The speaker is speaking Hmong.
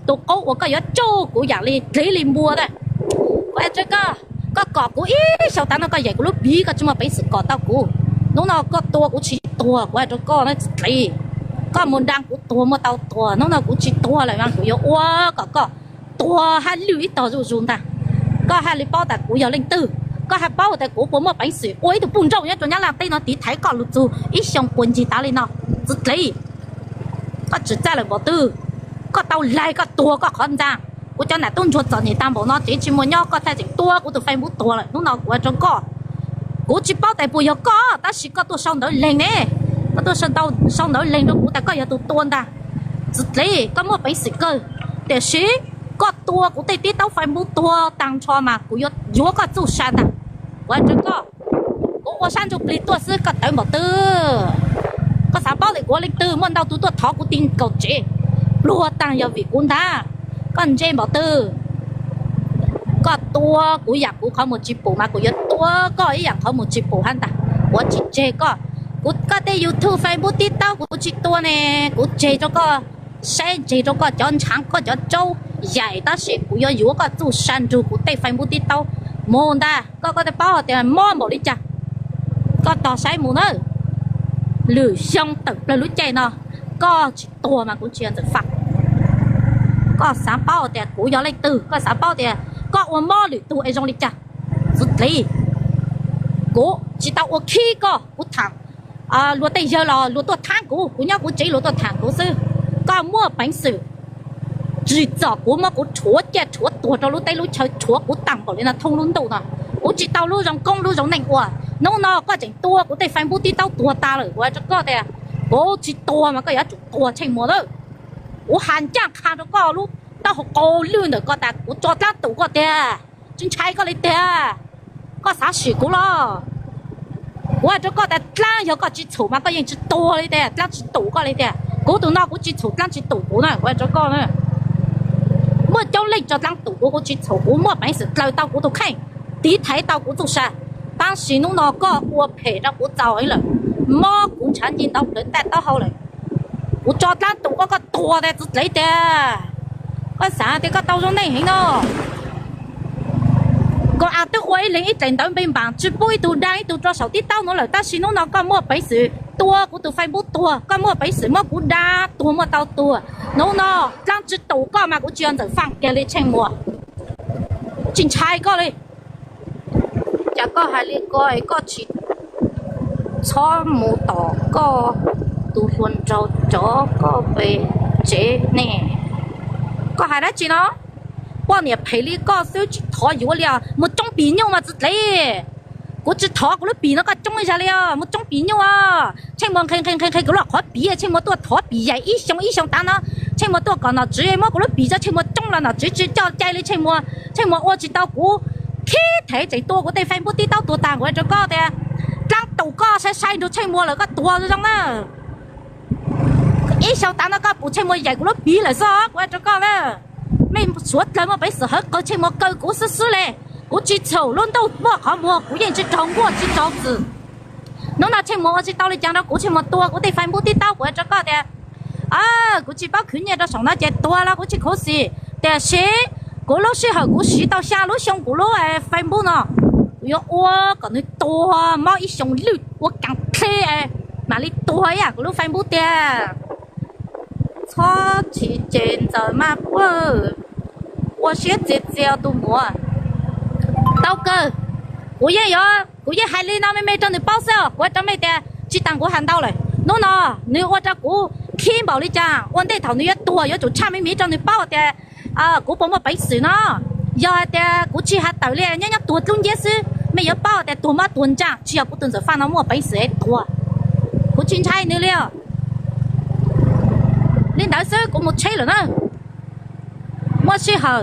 tus qub uas koj yuav tsuj kuv yam li dlev li npua ntag. Kuv hais rau koj, koj kom kuv ib xyoos tas no koj yaim kuv lub piv, koj tsis muaj peev xwm kom tau kuv. Hnub no koj tua kuv tsis tuag, kuv hais rau koj na txiv dlev. Koj mus nrog kuv tuag muaj tau tuag, hnub no kuv tsis tuag lawm mas kuv yuav ua kom koj tuag haj lwj ib tog zuj zus ntag. Koj haj li paub tas kuv yog leej twg, koj haj paub tas kuv puas muaj peev xwm ua ib tug puj nrauj nyob rau Nyab Laj teb no tiv thaiv koj lug txug ib xyoos puas ncig tas li no. Txiv dlev, koj tsis txawj lawm npaum twg, koj tau laig koj tuag koj qhov ntxa. Kuv cov nam tub ntsuag txom nyem tag npaum no tsev tsis muaj nyob, koj thiaj tseem tua kuv tus Facebook tuag lawm. Hnub no kuv hais rau koj, kuv tsis paub tas puas yog koj, tab sis koj tuaj sau ntawv leeg ne, koj tuaj sau ntawv leeg rau kuv tas koj yog tus tua ntag. Txiv dlev, koj muaj peev xwm kawg, tiam sis koj tua kuv tej tib taub Facebook tuag tag nrho mas kuv yuav yuav koj txuj sa ntag. Kuv hais rau koj, kuv ua sab ntsuj plig tuaj xwb koj tawv npaum twg. Koj xav paub tias kuv ua leej twg, muaj ntau tus tuaj thov kuv ti nkaus tsev, pluag tag yog vim kuv ntag. Koj ntse npaum twg. Koj tua kuv yam kuv qhov muag tsis pum mas kuv yuav tua koj ib yam qhov muag tsis pum hab ntag. Kuv tsis tseg koj, kuv koj tej YouTube, Facebook, TikTok kuv tsis tua ne, kuv tseg rau koj saib, tseg rau koj cov ntshaav koj cov tsaub yaim, tab sis kuv yuav yuav koj txuj sa nrug kuv tej Facebook, TikTok mus ntag. Koj, koj thiaj paub tias mob npaum li cas. Koj tog saib mus na, lwm xyoo tawm plaws lub caij no koj tsis tuag mas kuv tsis yog Ntxawm Faj. Koj xav paub tias kuv yog leej twg, koj xav paub tias koj ua mob lwm tus es zoo li cas. Txiv dlev, kuv tsis tau ua khib koj, kuv tham luag tej yawg los luag tuaj tham kuv, kuv nyob kuv tsev luag tuaj tham kuv xwb. Koj muaj peev xwm tsim txom kuv, muab kuv rhuav ciaj rhuav tuag rau lub teb lub chaw, rhuav kuv tag npaum li no thoob lub ntuj no. Kuv tsis tau lub zoo koob lub zoo neej ua, hnub no koj tseem tua kuv tej Facebook, TikTok tuag tas lawm. Kuv hais rau koj tias kuv tsis tuag mas koj yuav tsum tuag Tsheej Muas lawm. Kuv has ncaj qha rau koj lub taub hau qaug lwj ntawm ko tas kuv tso dlaab tum koj tiag, tsis ntshai koj li tiag. Koj xav sim kuv los? Kuv hais rau koj tas dlaab, yog koj tsis txhum mas koj yeej tsis tuag li tiag, dlaab tsis tum koj li tiag. Kuv tus no kuv tsis txhum dlaab tsis tum kuv na, kuv hais rau koj na. Muaj coob leej tso dlaab tum kuv, kuv tsis txhum, kuv muaj peev xwm dlaws tau kuv tus kheej, tiv thaiv tau kuv txuj sa. Tab sis hnub no koj ua phem rau kuv txaus lawm, mob kuv ntshav nci ntau plawv ntaj taub hau lawm. Kuv tso dlaab tum koj, koj tuag tiag, txiv dlev tiag. Koj xav tias koj tau zoo neej heev no. Koj a twb ua ib leeg ib dlaim ntawv npe npaam tsis pub ib tug dag ib tug rau saum tib taub no lawm, tab sis hnub no koj muaj peev xwm tua kuv tus Facebook tuag, koj muaj peev xwm muab kuv dag tuag muaj tau tuag. Hnub no dlaab tsis tum koj mas kuv tsis yog Ntxawm Faj kiag li Tsheej Muas, tsis ntshai koj li. Cas koj hais li ko es koj tsis txhob mus tom koj tus hluas nraug cov koj pem tsev ne? Koj hais dab tsi no? Poj niam phem li koj xwb tsis thov yuav li os, mus tsoob pim nyuj mas txiv dlev. Kuv tsis thov kuv lub pim no koj tsoob ib zag li os, mus tsoob pim nyuj os. Tsheej Muas nqhis nqhis nqhis nqhis kuv los qhov pim, Tsheej Muas tuaj thov pim yaim ib xyoo ib xyoo tav no. Tsheej Muas tuaj kom nom tswv muab kuv lub pim tso, Tsheej Muas tsoob los nom tswv tsis coj cai li Tsheej Muas. Tsheej Muas ua tsis tau kuv, khib thev tseem tua kuv tej Facebook TikTok tuag tag. Kuv hais rau koj tias dlaab tum koj sai sai nrug Tsheej Muas lawm koj tuag zoo na. Ib xyoo tav no koj pum Tsheej Muas yaim kuv lub pim lawm xwb, kuv hais rau koj na. Mej suav dlawg muaj peev xwm hawv qawg Tsheej Muas kaw kuv xwb xwb le. Kuv tsis txhaum, lub ntuj muaj qhov muag kuv yeej tsis raug nkuaj tsis raug txwm. Hnub no Tsheej Muas ua tsis tau li cas rau kuv, Tsheej Muas tua kuv tej Facebook TikTok. Kuv hais rau koj tias kuv tsis paub khwv nyiaj rau saum no ces tuag los kuv tsis khuv xim, tiam sis kuv lub sij hawm kuv siv tau xya lub xyoo kuv lub Facebook no, kuv yuav ua kom nws tuag mob ib xyoo lwj ua kav dleb mam li tuag ib yam kuv lub Facebook tiag. Txhob chim ces Ntxawm mas puab, ua siab txias txias tus muam. Tau kawg, kuv yeej yuav, kuv yeej hais li no me me rau nws paub xwb os. Kuv hais rau mej tias tsis tas kuv hais ntau lawm, hnub no nws ua rau kuv khib npaum li cas, ua ntej thaum nws yuav tuag yuav tsum tshaj me me rau nws paub tias kuv puas muaj peev xwm no. Yog hais tias kuv tsis hais tawm li, nyob nyob tuag dlub nciab xwb, mej yuav paub tias tuag mob tuag ntsaaj tsis yog kuv tus Ntxawm Faj no muaj peev xwm tuag. Kuv tsis ntshai nws li os. Li ntawd xwb kuv mus tsheb lawm na. Muaj sij hawm